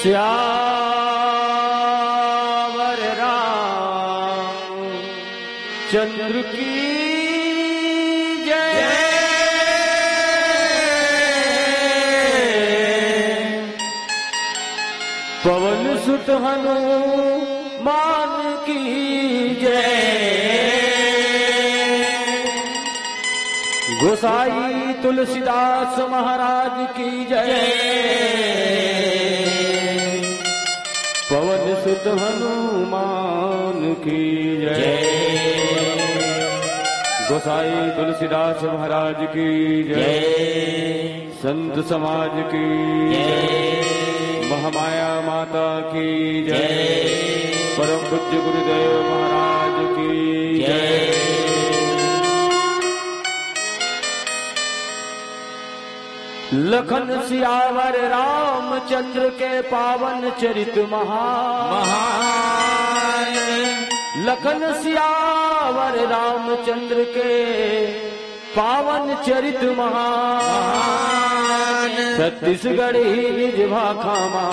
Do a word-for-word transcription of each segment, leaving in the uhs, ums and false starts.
सियावर रामचंद्र की जय। पवन सुत हनुमान की जय। गोसाई तुलसीदास महाराज की जय। पवन सुत हनुमान की जय। जय। गोसाई तुलसीदास महाराज की जय। जय। संत समाज की जय। महामाया माता की जय। जय। परम पूज्य गुरुदेव महाराज की जय। जय। लखन सियावर रामचंद्र के पावन चरित महान। महान। लखन सियावर रामचंद्र के पावन चरित महान। महान। छत्तीसगढ़ी निज भाखा मा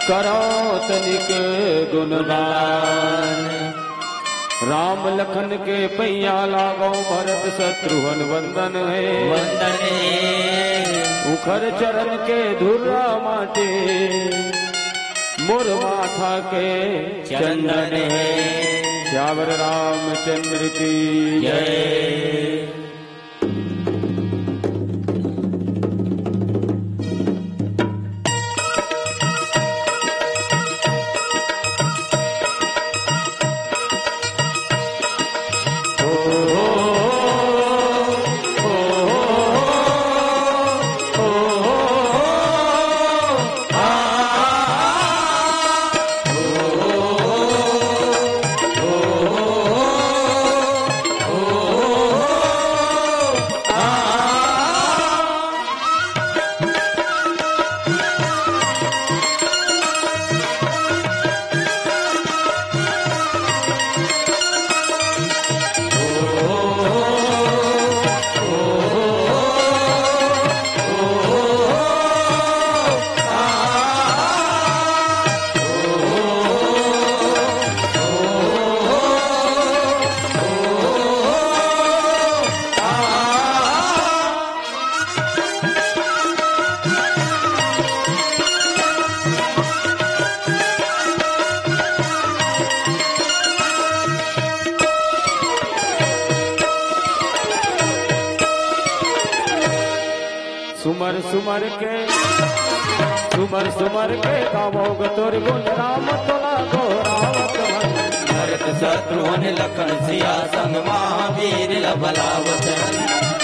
करौ तनिक गुणगान। राम लखन के पैया लागौ भरत शत्रुघ्न वंदन हे। वंदन हे। उखर चरण के धुर्रा माटी मोर माथा के चंदन हे। सियावर रामचंद्र की जय। सुमर सुमर के, सुमर सुमर के गावौ ग तोर गुण राम तोला गोहरावत हन। भरत शत्रुघ्न लखन सिया संग महावीर ल बलावत हन।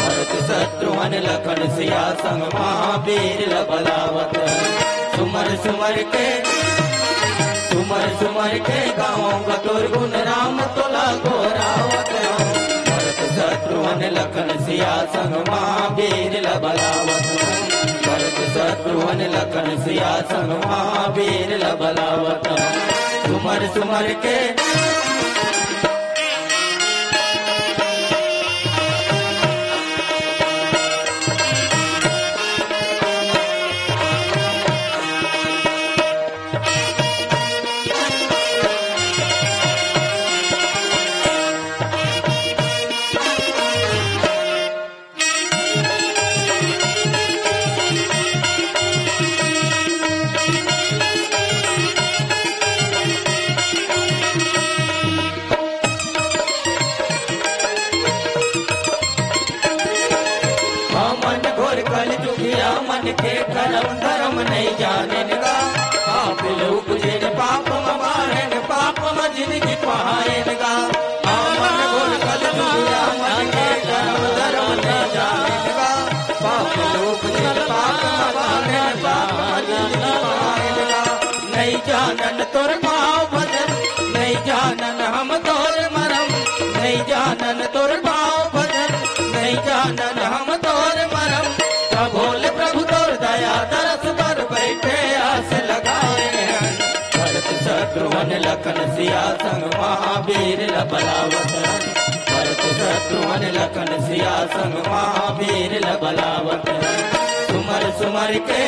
भरत शत्रुघ्न लखन सिया संग महावीर ल बलावत हन। सुमर सुमर के, सुमर सुमर के गावौ ग तोर गुण राम तोला गोहरावत हन। भरत शत्रुघ्न लखन सिया संग महावीर ल बलावत हन। भरत शत्रुघ्न लखन सिया संग महावीर ल बलावत हन। सुमर सुमर के हमन घोर कलजुगिया मन के करम धरम नइ जानेन गा। पाप ल उपजेन पाप म मारेन, पाप म जिनगी पहाएन गा। हमन घोर कलजुगिया मन के करम धरम नइ जानेन गा। पाप ल उपजेन पाप म मारेन, पाप म जिनगी पहाएन गा। नइ जानन तोर भाव भजन, नइ जानन हम तोर मरम, नइ जानन तोर भाव भजन, नइ जानन हम तोर मरम। तभो ले प्रभु तोर दया दरस बर बइठे आस लगाए हन। भरत शत्रुघ्न लखन सिया संग महावीर ल बलावत हन। भरत शत्रुघ्न लखन सिया संग महावीर ल बलावत हन। सुमर सुमर के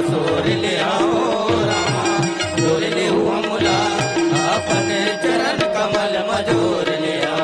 जोर ले आओ रामा, जोर ले हमला, अपन चरण कमल म जोर ले आओ।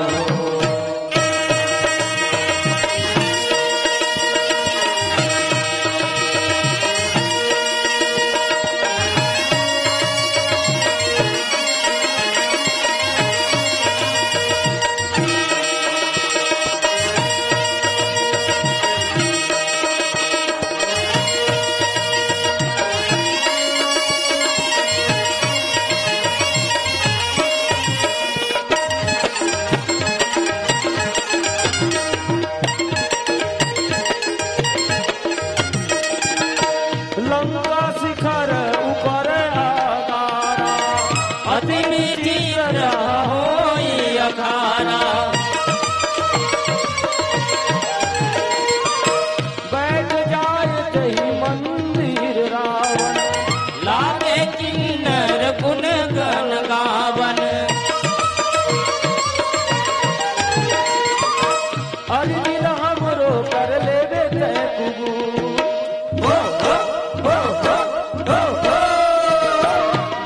लंका शिखर ऊपर अखाड़ा, अति मीठी तरह होई अखाड़ा। बैठ जाए जही मंदिर रावण, लागे किन्नर गुण गन गावन। अरे दिल हमरो कर लेबे तै कबूल। हो, हो, हो, हो, हो, हो।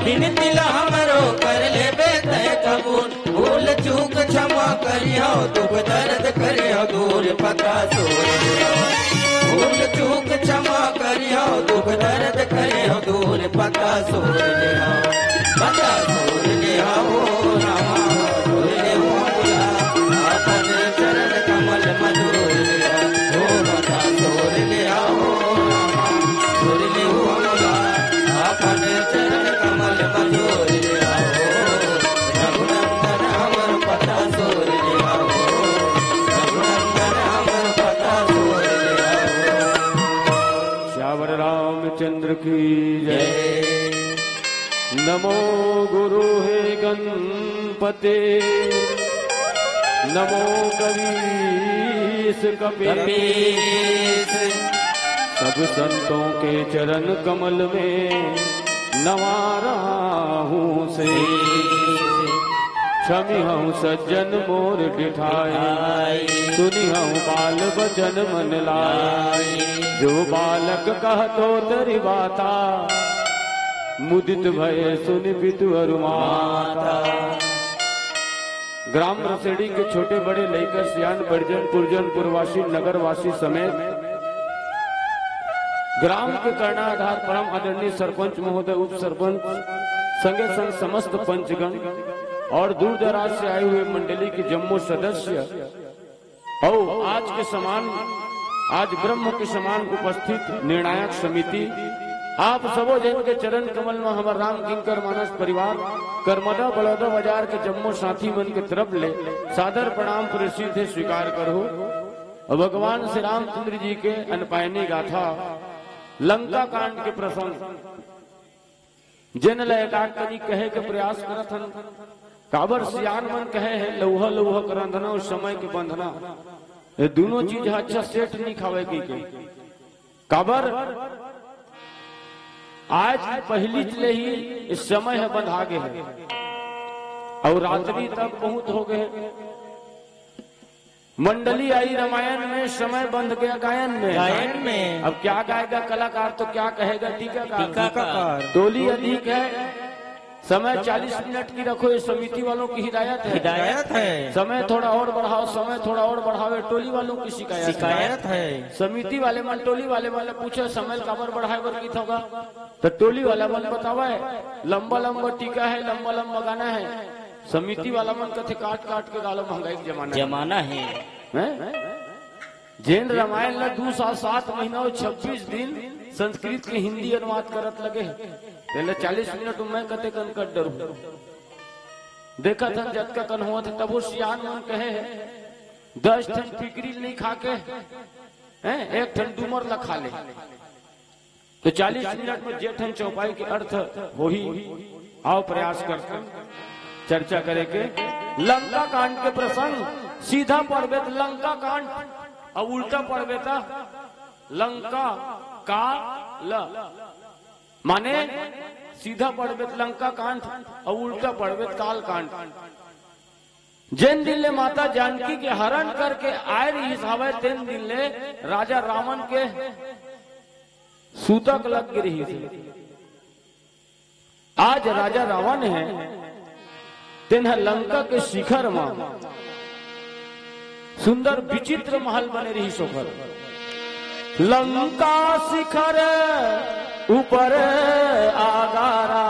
बिनती ला हमरो कर लेबे तै कबूल। भूल चूक क्षमा करियो, दुख दर्द करियो दूर, पता सोर ले आओ। भूल चूक क्षमा करियो, दुख दर्द करियो दूर, पता सोर ले आओ। पता सोर ले आओ रामा, सोर ले आओ भोला, अपन चरण कमल म जोर ले आओ। हो पता सोर ले आओ रामा, सोर ले आओ भोला, अपन चरण कमल म जोर ले आओ। रघुनंदन हमर पता सोर ले आओ, रघुनंदन हमर पता सोर ले आओ। सियावर रामचंद्र की जय। जय। नमो गुरु हे गणपते, नमो कवीश कपीश। कपीश। सब संतों के चरण कमल में नवा रहा हूँ शीश। क्षमी हूँ सज्जन मोर डिठाई, सुनी हूँ बाल बचन मन लाई। जो बालक कहतो तरि बाता, मुदित भय सुनि पितु अरु माता। ग्राम रसेड़ी के छोटे बड़े लइका सियान, परिजन पुरजन पुरवासी नगरवासी समेत ग्राम के कर्णाधार परम आदरणीय सरपंच महोदय, उप सरपंच, संगे संग समस्त पंचगण और दूर दराज से आए हुए मंडली के जम्मो सदस्य अउ आज के समान, आज ब्रह्म के समान उपस्थित निर्णायक समिति, आप सबो जन के चरण कमल म हमर राम किंकर मानस परिवार करमदा बड़ौदा बाजार के जम्मो साथी मन के तरफ ले सादर प्रणाम प्रेषित हे, स्वीकार करहु। अउ भगवान श्री रामचंद्र जी के अनपायनी गाथा, लंका कांड के प्रसंग, जेन ल एकाध कनी कहे के प्रयास करत हन, काबर सियान मन कहे हे, "लउहा लउहा करंधना अउ समय के बंधना, ये दूनों चीज ह अच्छा सेट नइ खावय," कहिके। काबर आज पहिलीच ले ही इस समय ह बंधा गे हे, अउ रात्रि तक बहुत हो गे हे। मंडली आई रामायण में, समय बंध गया गायन में। गायन में। अब क्या गाएगा कलाकार तो क्या कहेगा टीकाकार। टीकाकार। टोली अधिक है, समय चालीस मिनट की रखो, ये समिति वालों की हिदायत है। हिदायत है। समय थोड़ा और बढ़ाओ, समय थोड़ा और बढ़ाओ, ये टोली वालों की शिकायत है। शिकायत है। समिति वाले मन, टोली वाले मन पूछे, समय काबर बढ़ाए बर कित होगा? तो टोली वाला मन बतावे, लंबा लंबा टीका है, लंबा लंबा गाना है। समिति वाला मन कथे, काट काट के गा लो, महंगाई के जमाना है। जमाना है। हैं? जेन रामायण ला दू साल सात महीना अउ छब्बीस दिन संस्कृत के हिंदी अनुवाद करत लगे हे, तेला चालीस मिनट में मैं कते कन कर डरू। देखत हन जतका कन होवत हे, तभो सियान मन कहे हे, "दस ठन पिकरी नइ खा के, हैं, एक ठन डूमर ला खा ले।" तो चालीस मिनट में जे ठन चौपाई के अर्थ होही, आओ प्रयास करथन चर्चा करे के। लंका कांड के प्रसंग सीधा पढ़बे त लंका कांड, अउ उल्टा पढ़बे त लंका का ल, माने सीधा पढ़बे त लंका कांड अउ उल्टा पढ़बे त काल कांड। जेन दिन ले माता जानकी के हरण करके आए रहिस हवय, तेन दिन ले राजा रावण के सूतक लग गे रहिस हे। आज राजा रावण हे, तेन ह लंका के शिखर म सुंदर विचित्र महल बने रहिस ओकर। लंका शिखर ऊपर आगारा,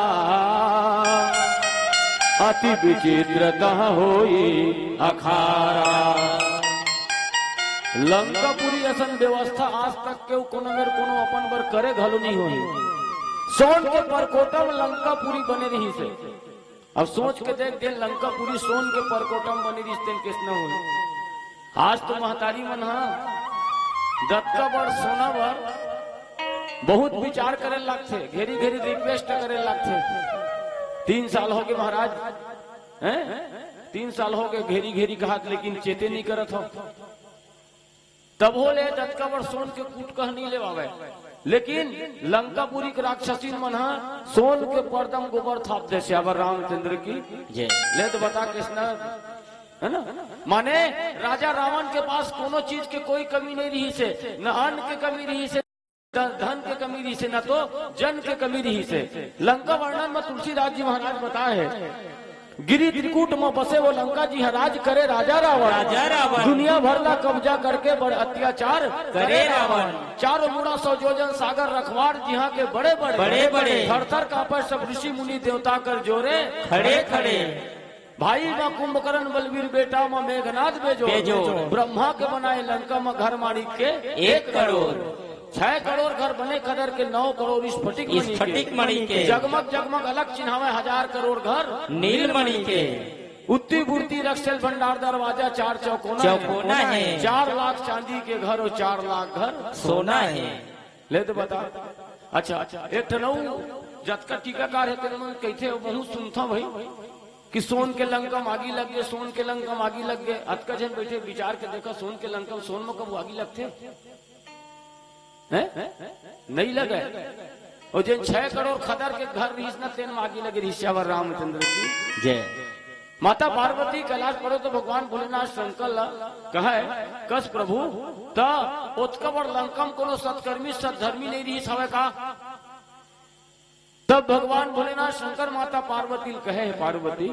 अति विचित्र तह होई अखारा। लंकापुरी असन व्यवस्था आज तक के कोनो मेर कोनो अपन बर करे घलो नहीं होही। सोन के परकोटा म लंकापुरी बने रहिस हे। अब सोच के देख, देख लंकापुरी सोन के परकोटा म बने रहिस तेन कइसना होही। आज तो महतारी मन ह दतका बड़ सोना बर बहुत विचार करे लागथे, घेरी घेरी request करे लागथे। तीन साल हो गे महाराज, हैं? तीन साल हो गे घेरी घेरी कहत, लेकिन चेते नहीं करत हो। तभो ले दतका बड़ सोन के कुटकह नहीं लेवावे, लेकिन लंकापुरी के राक्षसीन मन ह सोन के पर्दा म गोबर थाप दे। सियावर रामचंद्र की जय। ले तो बता कइसना, है ना? माने राजा रावण के पास कोनो चीज के कोई कमी नहीं रहिस हे, न अन्न के कमी रहिस हे, ध-, धन के कमी रहिस हे, न तो जन के कमी रहिस हे। लंका वर्णन म तुलसीदास जी महाराज बताए हे, गिरी त्रिकूट म बसे वो लंका जिहाँ राज करे राजा रावण। राजा रावण। दुनिया भर ला कब्जा करके बड़ अत्याचार करे रावण। चारों मुड़ा सौ योजन सागर रखवार जिहाँ के बड़े बड़े। बड़े बड़े। थर थर कांपे सब ऋषि मुनि देवता कर जोरे। खड़े खड़े। भाई म कुंभकर्ण बलवीर बेटा म मेघनाद बेजोड़। बेजोड़। ब्रह्मा के बनाए लंका म घर माणिक के एक करोड़। छह करोड़ घर बने कदर के, नौ करोड़ स्फटिक मणि के। स्फटिक मणि के। जगमग जगमग अलख चिन्हावे हजार करोड़ घर नील मणि के। उत्ती बुर्ती रखसेल भंडार दरवाजा चार चौकोना हे। चौकोना हे। चार लाख चांदी के घर और चार लाख घर सोना हे। ले तो बता। अच्छा, एक ठन अउ जतका टीकाकार हे तेन मन कहिथे, वो बहुत सुनथंव भाई कि सोन के लंका म आगी लग गे, सोन के लंका म आगी लग गे। अतका झन बइठे विचार के देखा, सोन के लंका म, सोन म कभू आगी लगथे? हैं? नहीं लगे। अउ जेन छह करोड़ खदर के घर रहिस ना, तेन म आगी लगे रहिस। सियावर रामचंद्र की जय। माता पार्वती कैलाश पर्वत म भगवान भोलेनाथ शंकर ला कहे, कस प्रभु, त ओतका बड़ लंका म कोनो सत्कर्मी सद्धर्मी नहीं रहिस हवय का? तब भगवान भोलेनाथ शंकर माता पार्वती ल कहे, हे पार्वती,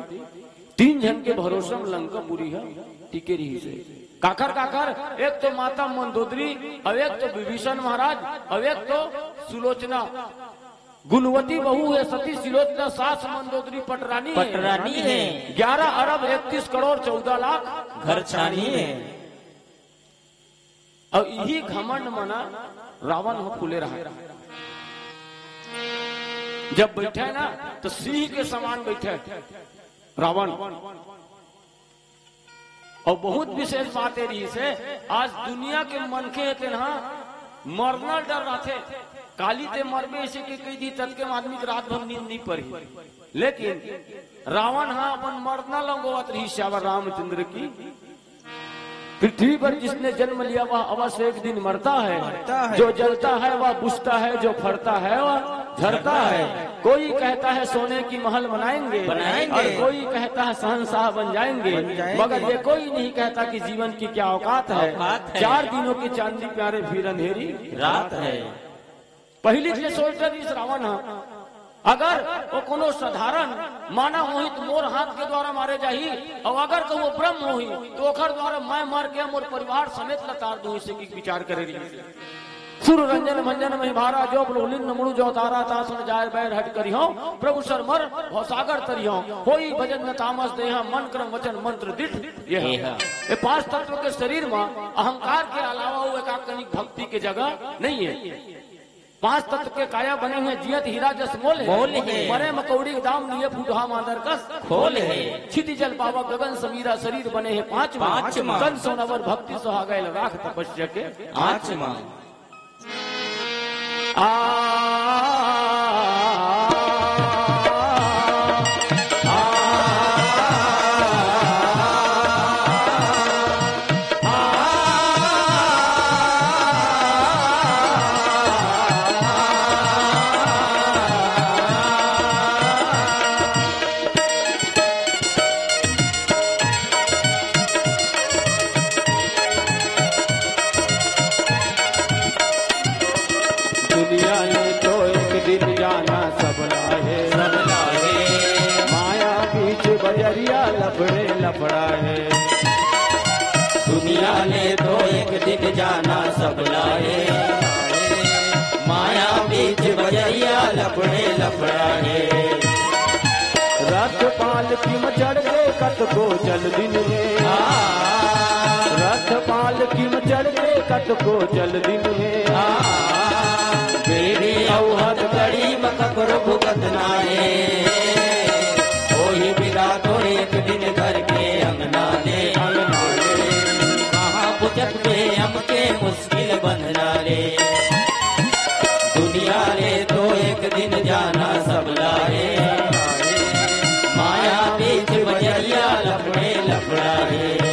तीन झन के भरोसा म लंकापुरी ह टिके रहिस हे। काखर काखर? एक तो माता मंदोदरी, अउ एक तो विभीषण महाराज, अउ एक तो सुलोचना। गुणवती बहू हे सती सिलोचना, सास मंदोदरी पटरानी हे। पटरानी हे। ग्यारह अरब इकतीस करोड़ चौदह लाख घर छानी हे। अउ इही घमंड म ना रावण ह फूले रहा। जब बइठे ना, त सिंह के समान बइठे रावण। अउ बहुत विशेष बात ए रहिस हे, आज दुनिया के मनखे हे तेन ह मरना डर रहिथे। काली ते मरबे अइसे के कहि दिही, ततके म आदमी के रात भर नींद नहीं परही। लेकिन रावण ह अपन मरना लंगोवत रहिस। सियावर रामचंद्र की। पृथ्वी पर जिसने जन्म लिया वह अवश्य एक दिन मरता है। मरता है। जो जलता है वह बुझता है, जो फरता है वह झरता है। कोई कहता है सोने की महल बनाएंगे, बनाएंगे। और कोई कहता है शहंशाह बन जाएंगे, बन जाएंगे। मगर ये कोई नहीं कहता कि जीवन की क्या औकात है। औकात है। चार दिनों की चांदी प्यारे फिर अंधेरी रात है। पहिली के सोचता रहिस रावण ह, अगर वो कोनो साधारण मानव होही त मोर हाथ के द्वारा मारे जाही, अउ अगर कहूँ ब्रह्म होही त ओखर द्वारा मैं मर के मोर परिवार समेत ल तार दूँ, अइसे के विचार करे रहिस। सुर रंजन भंजन महि भारा, जो प्रभु लीन मुड़ु जो तारा, तासन जाय बैर हट करिहौं, प्रभु सर मर भवसागर तरिहौं, होई भजन न तामस देहा, मन क्रम वचन मंत्र दृढ़ यह। यह। ये पांच तत्व के शरीर म अहंकार के अलावा अउ एकाक कनिक भक्ति के जगह नहीं हे। पांच तत्व के काया बने हुए, जियत हीरा जस मोल हे। मोल हे। मरे म कौड़ी के दाम, निये फूटहा मांदर कस खोल हे। क्षिति जल पावक गगन समीरा, शरीर बने हे पांच म। पांच म। तन सोनावर भक्ति सुहागैल, राख तपस्या के आंच म। आ दुनिया जाना सबला हे, सबला हे। माया बीच बजरिया लफड़े लफड़ा हे। दुनिया ले तो एक दिन जाना सबला हे। माया बीच बजरिया लफड़े लफड़ा हे। रथ पालकी में चढ़ के कतको चल दिन हे। रथ पालकी में चढ़ के कतको चल दिन हे। बेड़ी अउ हथकड़ी म ककरो भुगतना हे। ओही बिना तो एक दिन घर के अंगना ले, अंगना ले। कहाँ बुझत में हमके मुश्किल बंधना ले। दुनिया ले तो एक दिन जाना सबला हे। माया बीच बजरिया लफड़े लफड़ा हे।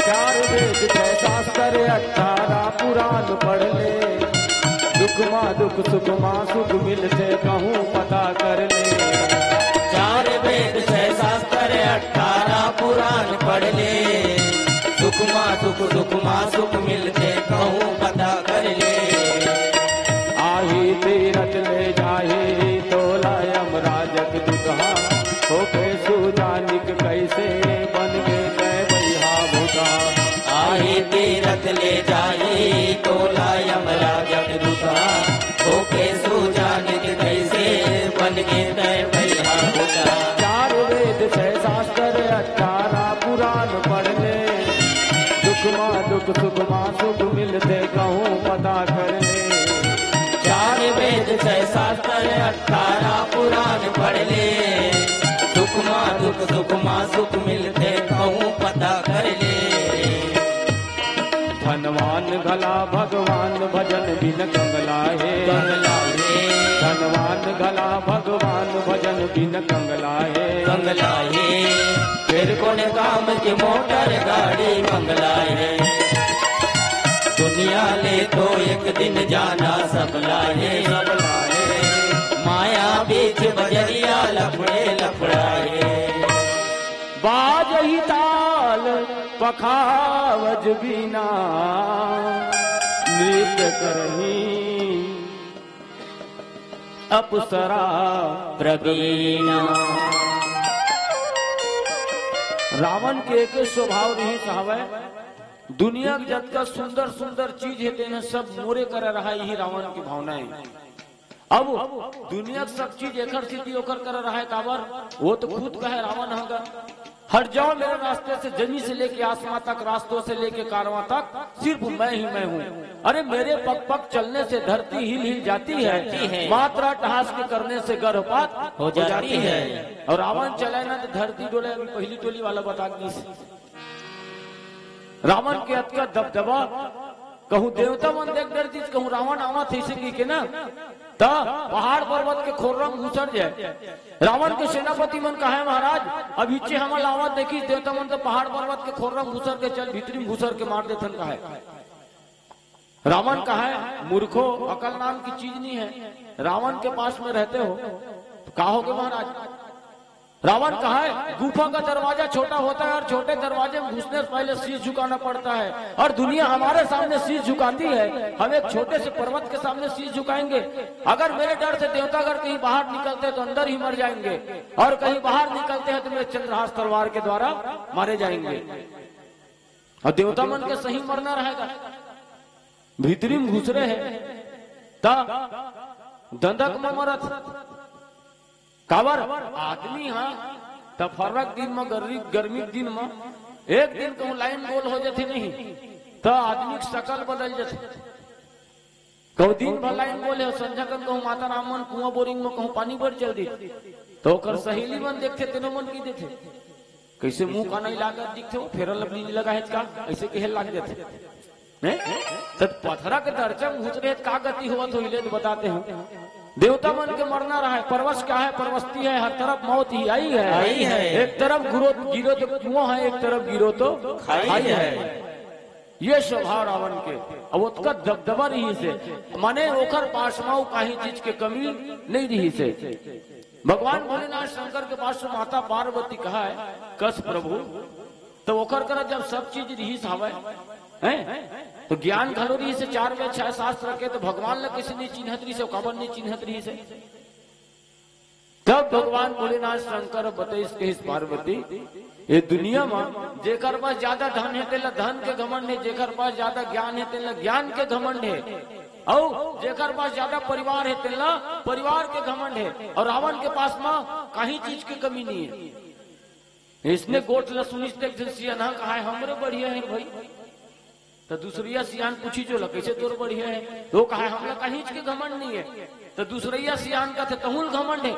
चार वेद, छह शास्त्र, अठारह पुराण पढ़ ले। दुख मा दुख, सुख मा सुख मिलथे, कहूँ पता कर ले। चार वेद, छह शास्त्र, अठारह पुराण पढ़ ले। सुख मा सुख, सुख मा सुख मिलथे, कहूँ पता कर ले। आही तीरथ ले जाही तोला यमराजक दूतहा, होके सुजानिक कैसे बन गे तै बइहा भूतहा। आही तीरथ ले जाही तोला यमराजक दूतहा, होके सुजानिक कैसे बन गे तै बइहा भूतहा। चार वेद, छह शास्त्र, अठारह पुराण पढ़ ले। दुख मा दुख, सुख मा सुख मिलथे, कहूँ पता कर ले। चार वेद, छह शास्त्र, अठारह पुराण पढ़ ले। दुख मा दुख, सुख मा सुख मिलथे, कहूँ पता कर ले। धनवान घला भगवान भजन बिन कंगला हे। कंगला हे। धनवान घला भगवान भजन बिन कंगला हे। कंगला हे। फेर कोन काम के मोटर गाड़ी बंगला हे। दुनिया ले तो एक दिन जाना सबला हे। सबला हे। माया बीच बजरिया लफड़े लफड़ा हे। बाजही ताल पखावज बीना, नृत्य करही अप्सरा प्रवीणा। रावण के एक स्वभाव रिहिस हवय, दुनिया के जतका सुंदर सुंदर चीज हे, तेन ह सब मोरे करा रहय, इही रावण के भावना हे। अब दुनिया के सब चीज एकर सेती ओकर करा रहय, काबर? वो तो खुद कहे रावण ह गा, "हट जाओ मेरे रास्ते से, जमीन से लेके आसमां तक, रास्तों से लेके कारवां तक, सिर्फ मैं ही मैं हूँ। अरे मेरे पग पग चलने से धरती हिल हिल जाती है, जाती है। मात्रा ठहास के करने से गर्भपात हो हो जाती जाती है।" है। और रावण चले ना तो धरती डोले, अभी पहली टोली वाला बता दीस। रावण के अतका दबदबा, कहूँ देवता मन देख डरतिस, कहूँ रावण आवत हे, अइसे कहिके ना, त पहाड़ पर्वत के खोर म घुसर जाय। रावण के सेनापति मन कहे, "महाराज, अब इच्चे हमन ला आवत देखिस देवता मन, त पहाड़ पर्वत के खोर म घुसर के चल, भीतरी म घुसर के मार देथन," कहे। रावण कहे, "मूर्खो, अकल नाम की चीज नहीं है।" रावण के पास में रहते हो, तो का हो गे महाराज? रावण कहे, "गुफा का दरवाजा छोटा होता है और छोटे दरवाजे में घुसने से पहले शीश झुकाना पड़ता है, और दुनिया हमारे सामने शीश झुकाती है। हम एक छोटे से पर्वत के सामने शीश झुकाएंगे। अगर मेरे डर से देवतागण कहीं बाहर निकलते हैं तो अंदर ही मर जाएंगे, और कहीं बाहर निकलते हैं तो मेरे चंद्रहास तलवार के द्वारा मारे जाएंगे।" और देवता मन के सही मरना रहेगा, भीतरी में घुसरे हे, त दंदक म मरत। काबर? आदमी ह त फर्रा के दिन म, गर्मी, गर्मी के दिन म एक दिन कहूँ लाइन गोल हो जाथे नहीं, त आदमी के शकल बदल जाथे। कहूँ दिन भर लाइन गोल हे, संझा कन कहूँ माता राम मन कुआं बोरिंग म कहूँ पानी बर चल दी, त ओकर सहेली मन देखथे, तेनो मन कहि देथे, "कइसे मुंह काना लागत दिखथे, वो फेरन लवली नइ लगाहेच का?" अइसे कहे लाग जाथे। हैं? त पथरा के दरचा म घुसरे हे त का गति होवत होही ले त बताते हो। देवता मन के मरना रहा है, परवस क्या है, परवस्ती है, हर तरफ मौत ही आई है। आई है। एक तरफ गिरो, गिरो तो कुआं है, एक तरफ गिरो तो खाई खाई है। है। ये स्वभाव रावण के। अब ओतका दबदबा रहिसे, माने ओकर पास म काहीं चीज के कमी नहीं रहिसे। भगवान भोलेनाथ शंकर के पास से माता पार्वती कहा है, कस प्रभु, तो ओकर करा जब सब चीज रहिस हवय, हैं? तो ज्ञान घलो रहिसे, चार वेद छह शास्त्र के, तो भगवान ला कइसे नहीं चिन्हत रहिसे, काबर नहीं चिन्हत रहिसे? तब भगवान भोलेनाथ शंकर बतइस, कहिस पार्वती, ये दुनिया म जेकर पास ज्यादा धन हे, तेला धन के घमंड हे, जेकर पास ज्यादा ज्ञान हे, तेला ज्ञान के घमंड हे, अउ जेकर पास ज्यादा परिवार हे, तेला परिवार के घमंड हे, अउ रावण के पास म काहीं चीज के कमी नहीं हे। इसने गोठ ल सुनिस, त एक झन सियान ह कहा है, "हमरे बढ़िया हे भाई।" त दूसरिया सियान पूछिस ओला, "कइसे तोर बढ़िया हे?" त ओ कहा है, "हमला काहींच के घमंड नहीं हे।" त दूसरिया सियान कथे, "तहुल घमंड हे।"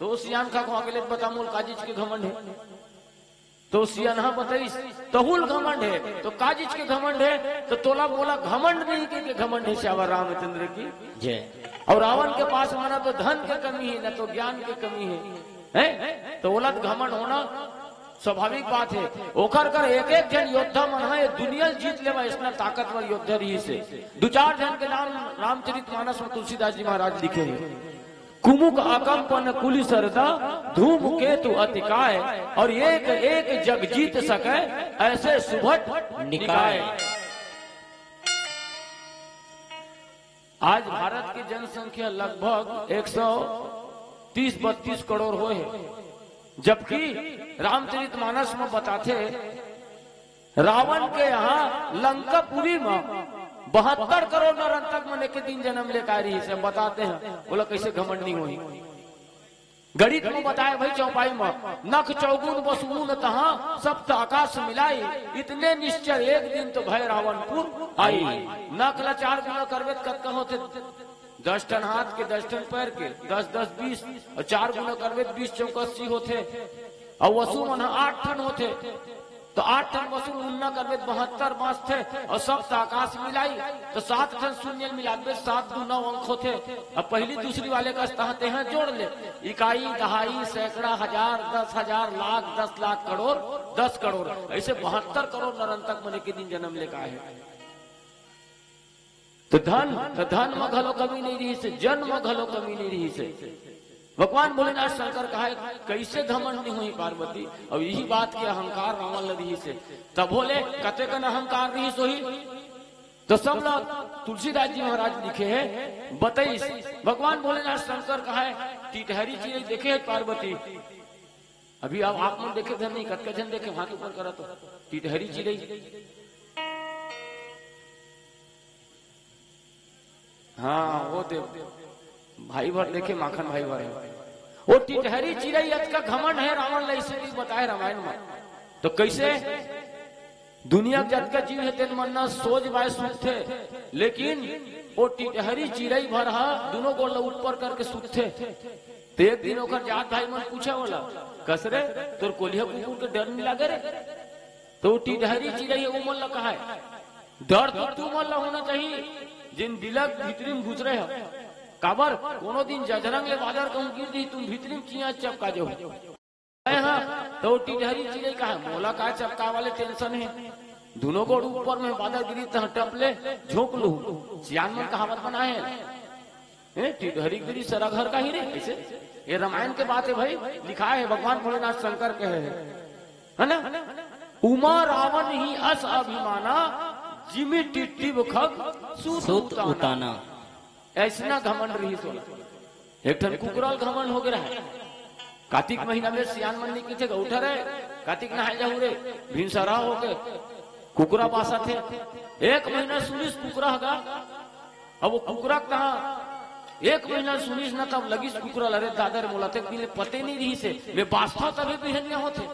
त ओ सियान कहा, "अगले बता मोल का चीज के घमंड हे?" त ओ सियान ह बतइस, "तहुल घमंड हे।" त का चीज के घमंड हे? त तोला मोला घमंड नहीं के, के घमंड हे। सियावर रामचंद्र की जय। अउ रावण के पास म ना तो धन के कमी हे, ना तो ज्ञान के कमी हे, हैं? त ओला त घमंड होना स्वाभाविक बात हे। ओकर कर एक एक झन योद्धा मन ह ये दुनिया ल जीत लेवा, अइसना ताकतवर योद्धा रहिसे। दू चार झन के नाम रामचरित मानस म तुलसीदास जी महाराज लिखे हे, "कुमुक अकंपन कुलि सरदा, धूमकेतु अति काय, अउ एक एक जग जीत सकै, अइसे सुभट निकाय।" निकाय। आज भारत के जनसंख्या लगभग एक सौ तीस बत्तीस करोड़ होय हे, जबकि रामचरित मानस म बताथे, रावण के यहाँ लंकापुरी म बहत्तर करोड़ नरंतक मन एके दिन जनम लेके आय रहिसे। बताते हैं, ओला कइसे घमंड नहीं होही। गणित म बताय भाई चौपाई म, "नख चौगुन बसुन तहाँ सप्त आकाश मिलाई, इतने निश्चर एक दिन तो भय रावणपुर आई।" नख ला चार गुना करबे त कतका होथे? दस ठन हाथ के, दस ठन पैर के, दस दस बीस, अउ चार गुना करबे त बीस चौक अस्सी होथे। अउ वसु मन ह आठ ठन होथे, त आठ ठन वसु ल गुना करबे त बहत्तर बांचथे, अउ सप्त आकाश मिलाई त सात ठन शून्य ल मिलाबे त सात दू नौ अंक होथे। अब पहली दूसरी वाले कस तहाँ तेहा जोड़ ले, इकाई, दहाई, सैकड़ा, हजार, दस हजार, लाख, दस लाख, करोड़, दस करोड़, अइसे बहत्तर करोड़ नरंतक मन एके दिन जनम लेके आय हे। त धन, त धन म घलो कमी नहीं रहिसे, जन म घलो कमी नहीं रहिसे। भगवान भोलेनाथ शंकर कहा है, "कइसे घमंड नहीं होही पार्वती?" अउ इही बात के अहंकार रावण ल रहिसे। तभो ले कतेकन अहंकार रहिस होही। त सब ल तुलसीदास जी महाराज लिखे हे, बतइस, भगवान भोलेनाथ शंकर कहा है, "टिटहरी चिरई देखे हे पार्वती?" अभी अब आप मन देखे धन नहीं, कतका झन देखे, हाथ ऊपर करा तो। टिटहरी चिरई। हाँ, वो दे भाई भर देखे, माखन भाई भर हे। वो टिटहरी चिरई अतका घमंड हे, रावण ल अइसे भी बताय रामायण म। त कइसे? दुनिया के जतका जीव हे, तेन मन न सोज बाय सुतथे, लेकिन वो टिटहरी चिरई भर ह दुनों गोड़ ल ऊपर करके सुतथे। त एक दिन ओकर जात भाई मन पूछे ओला, "कस रे, तोर कोलिहा कुकुर के डर नहीं लागे रे?" त वो टिटहरी चिरई हे, वो मन ल कहा है, "डर तो तुमन ल होना चाहिए, जिन बिलग भीतरी म घुसरे हो। काबर कोनो दिन जजरंग ले बादर कहूँ गिर जाही, तुम भीतरी म चियाँ चपका जाहू।" हाँ, त वो टिटहरी चिरई कहा, "मोला का चपका वाले tension हे, दुनों गोड़ ऊपर में, बादर गिरी तहाँ टप ले, झोंक लूँ।" सियान मन कहावत बनाए हे। ए, टिटहरी गिरी सरा घर का ही रे, कइसे? ये रामायण के बात हे भाई, लिखाय हे, भगवान भोलेनाथ शंकर के हे, हे ना? "उमा रावण ही अस अभिमाना, जिमि टिट्टिब खग सूत सूत उताना।" उताना। अइसना घमंड रहिस ओला। एक ठन कुकरा ल घमंड हो गे रहा। कातिक महीना में सियान मन नहीं कथे, "उठ रे, कातिक नहाय जाहू रे।" भिनसरा हो गे, कुकरा बासथे। एक महीना सुनिस कुकरा ह गा। अब वो कुकरा कहा, एक महीना सुनिस ना, तब लगिस कुकरा ल, "अरे दादा रे, मोला ते दिन ले पते नहीं रहिसे, मैं बासथों तभे बिहनिया होथे।"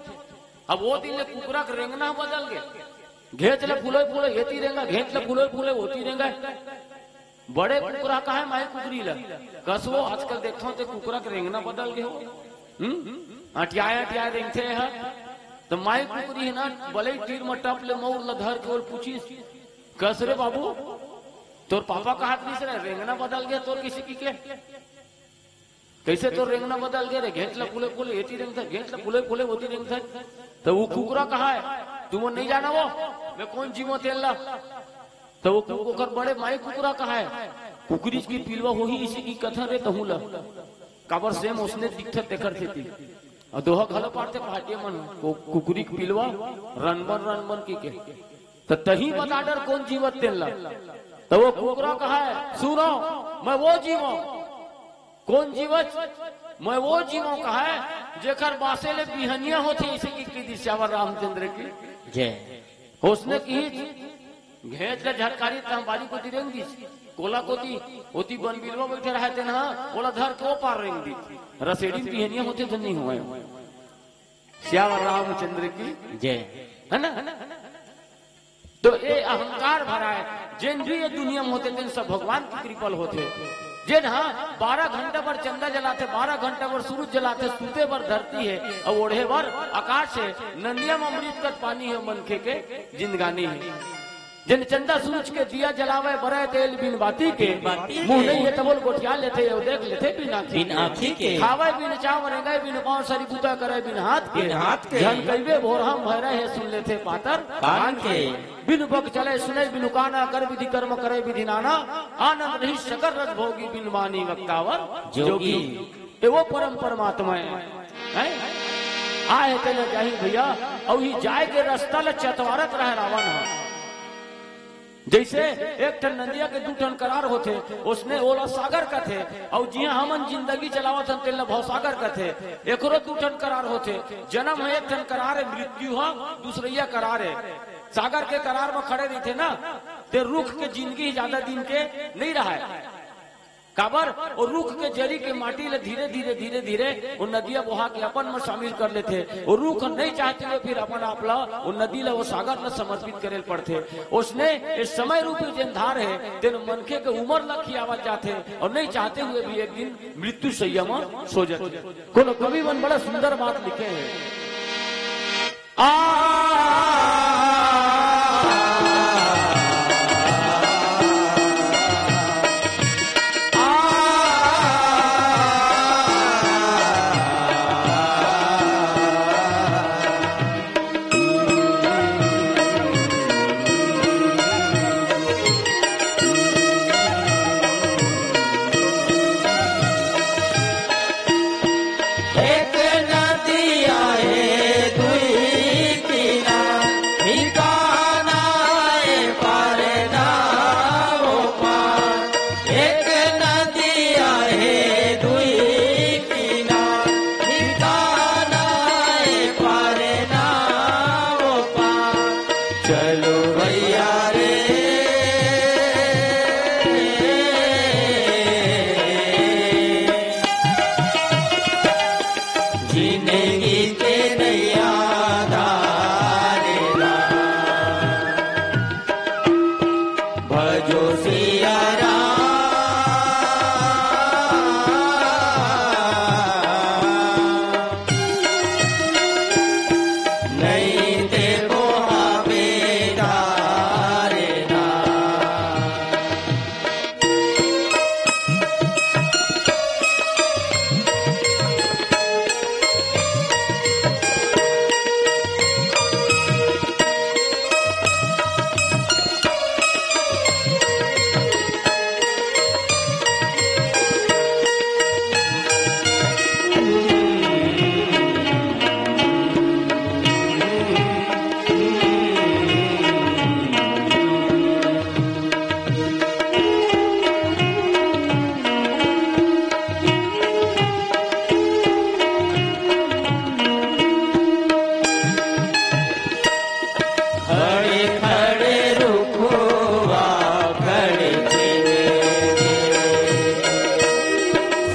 अब वो दिन ले कुकरा के रेंगना बदल गे। घेंच ले फुलोय फुलोय, एती रेंगा, घेंच ले फुलोय फुलोय, ओती रेंगा। बड़े कुकरा कहा हे माई कुकरी ल? कस वो आजकल देखथों ते कुकरा के रेंगना बदल गे हो। हम्म? अटियाय अटियाय रेंगथे ह। त माई कुकरी हे ना, बलई तीर म टप ले मउर ल धर के ओला पूछिस, "कस रे बाबू, तोर पापा कहात रहिस रे, रेंगना बदल गे तोर किसी की के?" कइसे तोर रेंगना बदल गे रे? घेंच ला फुले फुले एती रेंगथे, घेंच ला फुले फुले ओती रेंगथे। त वो कुकरा कहाय, तुमन नइ जाना वो, मैं कोन जीवों तेन ला। त वो कु-, ओकर बड़े माई कुकरा कहाय, कुकरी के पिलवा होही इसे कि कथन रे तहूं ला। काबर सेम ओसने दिखथे तेकर सेती। अउ दोहा घलो पारथे पहाटिया मन, वो कुकरी के पिलवा रनबन रनबन कहिके। त तहीं बता डर कोन जीवत तेन ला। त वो कुकरा कहाय, सुनो, मैं वो जीवों। कोन जीवत? मैं वो जीवों कहाय, जेकर बासे ले बिहनिया होथे, इसे कि, कि दिस सियावर रामचंद्र की। जय। ओसने किहिस, घेंच ले झटकारिस त बारी कोती रेंग दिस, कोला कोती, ओती बन बिलवा बइठे रहय तेन ह, ओला धर के ओ पार रेंग दिस। रसेड़ी म बिहनिया होथे त नइ होवय। सियावर रामचंद्र की। जय। है ना? तो ये अहंकार भरा है, जेन भी ये दुनिया में होथे, तेन सब भगवान के कृपा ले होथे। जेन ह बारह घंटा बर चंदा जलाथे, बारह घंटा बर सूरज जलाथे, सूते बर धरती हे, अउ ओढ़े बर आकाश हे, नंदिया म अमृत कस पानी हे, मनखे के जिंदगानी हे। जेन चंदा सूरज के दिया जलावे, बरय तेल बिन बाती के, बिन बाती मुंह के। नइ हे तभो ले गोठिया लेथे, अउ देख लेथे बिन आँखी बिन के। आँखी के। खावे बिन चाव, रेंगे बिन पाँव, सरी बूता करे बिन हाथ के। बिन हाथ के। झन कहिबे भोरहा म भैरा हे, सुन लेथे पातर कान के। बिनु बक चले सुने बिनु काना, कर विधि कर्म करे विधि नाना। आनंद रहित सकल रस भोगी, बिनु मानी वक्तावर जोगी। जोगी। ए वो परम परमात्मा हे, हैं? आए तेला जाही भैया, अउ ही जाए के रस्ता ल चतवारत रहे रावण ह। जइसे एक ठन नंदिया के दू ठन करार होथे, ओसने ओला सागर कथे, अउ जिहां हमन जिंदगी चलावत हन, तेला भवसागर कथे। एकरो दू ठन करार होथे, जनम ह एक ठन करार हे, मृत्यु ह दूसरइया करार हे। सागर के करार म खड़े रहिथे ना, ते रुख के जिंदगी जादा दिन के नइ रहय। काबर? ओ रुख के जरी के माटी ल धीरे, धीरे, धीरे, धीरे ओ नदिया बोहा के अपन म शामिल कर लेथे। ओ रुख नइ चाहते हुए फिर अपन आप ल, ओ नदी ल, ओ सागर ल समर्पित करे ल पड़थे। ओसने ए समय रूपी जेन धार हे, तेन मनखे के उमर ल खियावत जाथे अउ नइ चाहते हुए भी एक दिन मृत्यु शैया म सो जाथे। कोनो कवि मन बड़ा सुंदर बात लिखे हे। आ, आ, एक नदिया हे दुई किनार, ठिकाना ए पार ना ओ पार। एक नदिया हे दुई किनार, ठिकाना ए पार ना ओ पार। चलो भैया रे, जिंदगी के नैया धारे ला, भजो सिया राम। नइ ते बोहाबे धारे ना। खड़े खड़े रुखवा खड़े छिन के,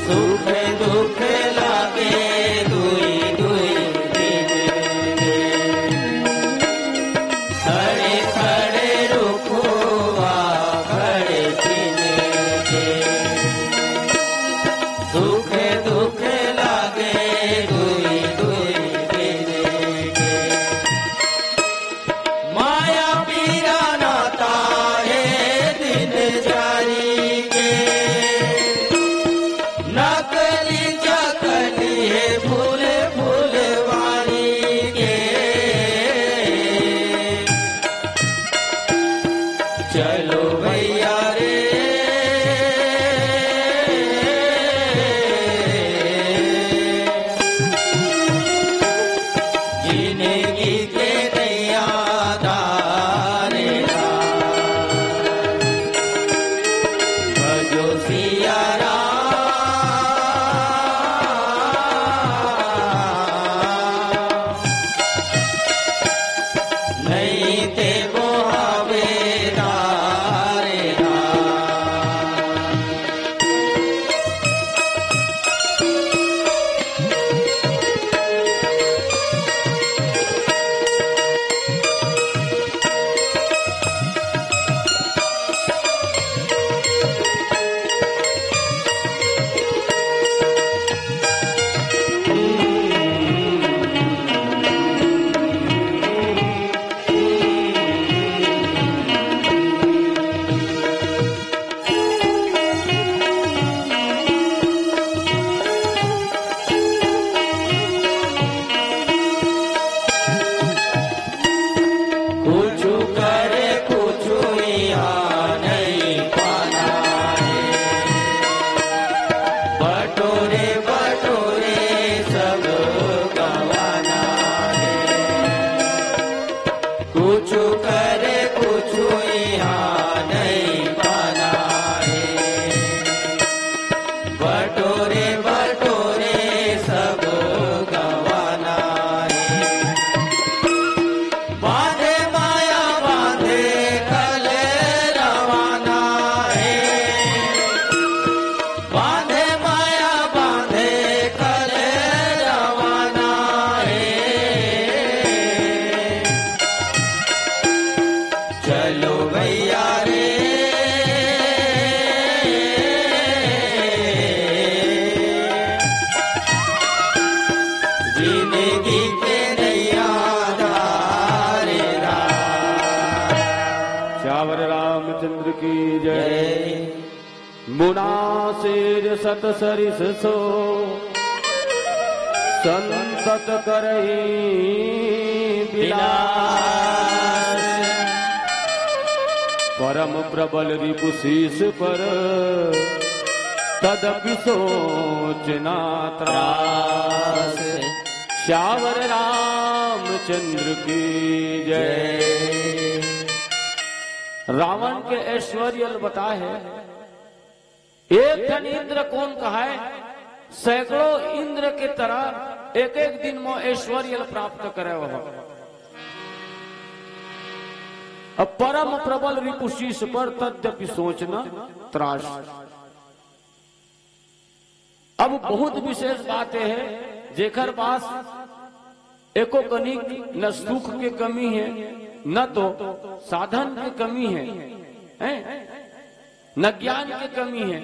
सुख दुख लागे दुई दुई दिन के। खड़े खड़े रुखवा खड़े छिन के, सुख दुख लागे दुई दुई दिन के। माया पीरा नाता हे दिन जारी के, नकली मुना सेज सत सरिस सो संतत करई बिलास। परम प्रबल रिपु शीस पर तदपि सोच ना त्रास। सियावर रामचंद्र की जय। रावण के ऐश्वर्य ल बताए हे। एक ठन इंद्र कोन कहाय, सैकड़ों इंद्र के तरह एक एक दिन म ऐश्वर्य ल प्राप्त करे वह। अब परम प्रबल रिपु शीस पर तद्यपि सोच न त्रास। अब बहुत विशेष बात ये हे, जेकर पास एको कनिक न सुख के कमी हे, न तो साधन के कमी हे, हैं? न ज्ञान के कमी हे।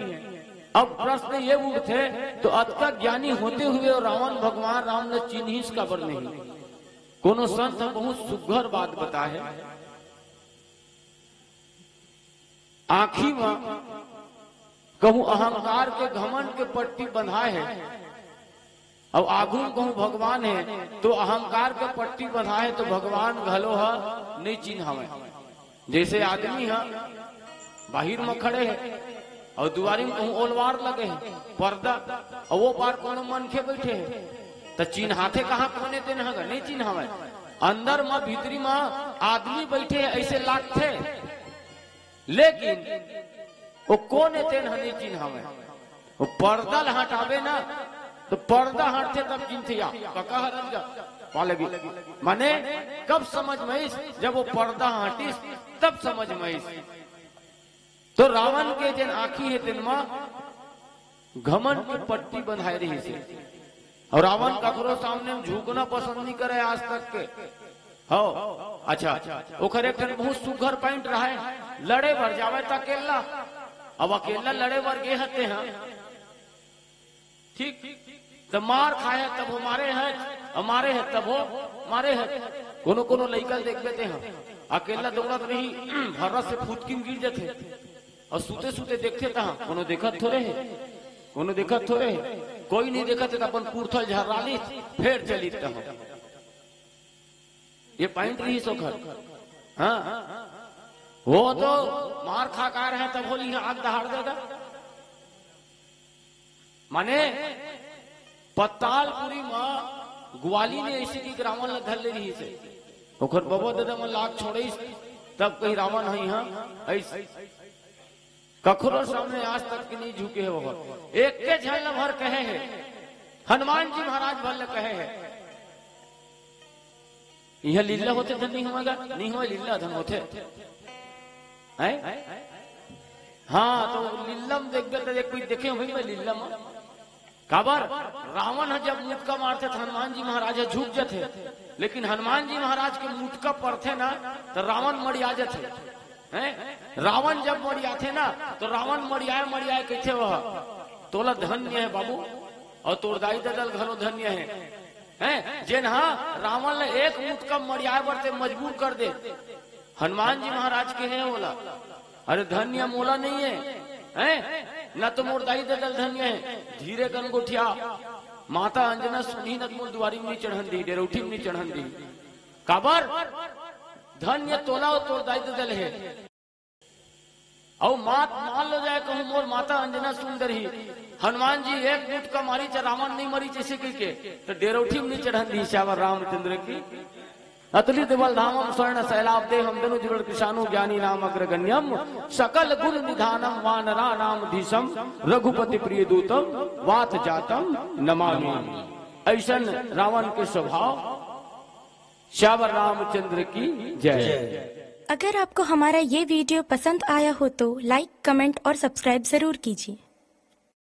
अब प्रश्न ये उठथे, तो अतका ज्ञानी होते हुए रावण भगवान राम ल चिन्हिस काबर नहीं? कोनो संत ह बहुत सुघर बात बताए हे। आँखी म कहूँ अहंकार के, घमंड के पट्टी बंधाए हे, अउ आगू म कहूँ भगवान हे, तो अहंकार के पट्टी बंधाए हे, तो भगवान घलो ह नइ चिन्हावय। जैसे आदमी ह बाहिर म खड़े हे अउ दुवारी म कहूँ ओलवार लगे हे, पर्दा, अउ वो पार कोनो मनखे बइठे हे, त चिन्हाथे कहाँ कोन ए तेन ह गा? नइ चिन्हावय। अंदर म, भीतरी म आदमी बइठे हे, अइसे लागथे, लेकिन वो कोन ए तेन ह नइ चिन्हावय। वो पर्दा ल हटाबे ना, तो पर्दा हटथे तब चिन्हथे, या कका हरन गा, पा लगी। माने कब समझ म आइस? जब वो पर्दा हटिस, तब समझ म आइस। तो रावण के जेन आँखी हे, तेन म घमंड के पट्टी बंधाए रहिस हे। अउ रावण ककरो सामने म झुकना पसंद नइ करे आज तक के। हव, अच्छा, ओखर एक ठन बहुत सुघर point रहय, लड़े बर जावय त अकेल्ला। अब अकेल्ला लड़े बर गे हते ह, ठीक, त मार खाए तभो मारे हे, अउ मारे हे तभो मारे हे। कोनो कोनो लइका ल देखबे ते ह, अकेल्ला दउड़त रही, भर्रा से फुदकी म गिर जथे, अउ सुते सुते देखथे त ह, कोनो देखत थोरे हे, कोनो देखत थोरे हे, कोई नइ देखत हे, त अपन कुरथा ल झर्रा लिस, फेर चलिस त ह। ये point रहिस ओखर। हाँ, वो तो मार खा के आए रहे, तभो ल इहाँ आग दहाड़ दे गा। माने पतालपुरी म ग्वाली ने अइसे कहिके रावण ल धर ले रहिस हे। ओखर बबा ददा मन ल आग छोड़इस, तब कही रावण ह इहाँ अइस। कखरो सामने आज तक के नइ झुके हे वो। एके झन ल भर कहे हे, हनुमान जी महाराज भर ल कहे हे। इहाँ लीला होथे धन नइ होवय गा, नइ होवय, लीला धन होथे। हैं? हाँ, तो लीला म देखबे त एक कोई देखे होही मैं लीला म? काबर? रावण ह जब मुतका मारथे त हनुमान जी महाराज ह झुक जथे, लेकिन हनुमान जी महाराज के मुतका परथे ना, त रावण मड़िया जथे। हैं? रावण जब मड़ियाथे ना, त रावण मड़ियाए मड़ियाए कहिथे वह, "तोला धन्य हे बाबू, अउ तोर दाई ददा ल घलो धन्य हे।" हैं? जेन ह रावण ल एक मुतका मड़ियाए बर ते मजबूर कर दे, हनुमान जी महाराज कहे हे ओला, "अरे धन्य मोला नइ हे, हैं? न तो मोर दाई ददा ल धन्य हे, धीरे कन गोठिया, माता अंजना सुनही न त मोर दुवारी म नइ चढ़न दिही, डेरउठी म नइ चढ़न दिही।" काबर? धन्य तोला अउ तोर दाई ददा ल हे। अउ मात मान लो जाए कहूँ मोर माता अंजना सुन डरही, हनुमान जी एक मुतका मारिस रावण नइ मरिस अइसे कहिके, त डेरउठी म नइ चढ़न दिही। सियावर रामचंद्र की। अतुलित बल धामम स्वर्ण शैलाब्देहम दनुज बल कृशानु ज्ञानी नाम अग्रगण्यम सकल गुण निधानम वानरा नाम धीशम रघुपति प्रिय दूतम वात जातम नमामि। अइसन रावण के स्वभाव। सियावर रामचंद्र की जय। अगर आपको हमारा ये वीडियो पसंद आया हो तो लाइक, कमेंट और सब्सक्राइब जरूर कीजिए।